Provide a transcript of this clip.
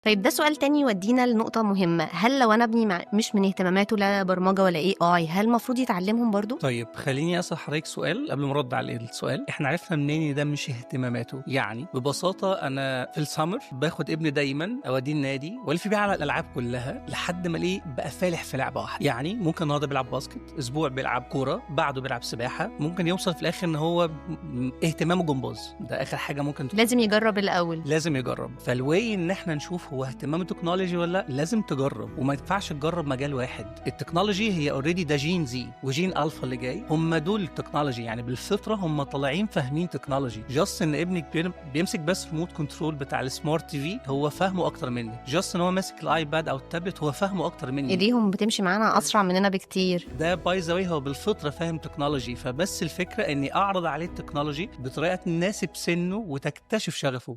طيب، ده سؤال تاني يودينا لنقطة مهمة، هل لو أنا ابني مش من اهتماماته لا برمجة ولا AI، هل المفروض يتعلمهم برضو؟ طيب، خليني اسال حضرتك سؤال قبل ما ارد على السؤال. احنا عرفنا منين ان ده مش اهتماماته؟ يعني ببساطة انا في السمر باخد ابني دايما اوديه النادي والف بيه على الالعاب كلها لحد ما الاقيه بقى فالح في لعبه واحده. يعني ممكن النهارده بيلعب basket، اسبوع بيلعب كوره، بعده بيلعب سباحه، ممكن يوصل في الاخر ان هو اهتمامه جمباز، ده اخر حاجة ممكن. لازم يجرب الأول. لازم يجرب. فال way ان احنا نشوف هو اهتمامه technology ولا لا، لازم تجرب، وما ينفعش تجرب مجال واحد. ال technology هي already ده Gen Z و Gen Alpha اللي جاي، هم دول ال technology، يعني بالفطرة هم طالعين فاهمين technology. just ان ابنك بيمسك بس remote control بتاع ال smart TV هو فاهمه اكتر مني، just ان هو ماسك ال iPad او التابلت هو فاهمه اكتر مني. ايديهم بتمشي معانا اسرع مننا بكتير. ده by the way هو بالفطرة فاهم technology، فبس الفكرة اني اعرض عليه ال technology بطريقة تناسب سنة وتكتشف شغفه.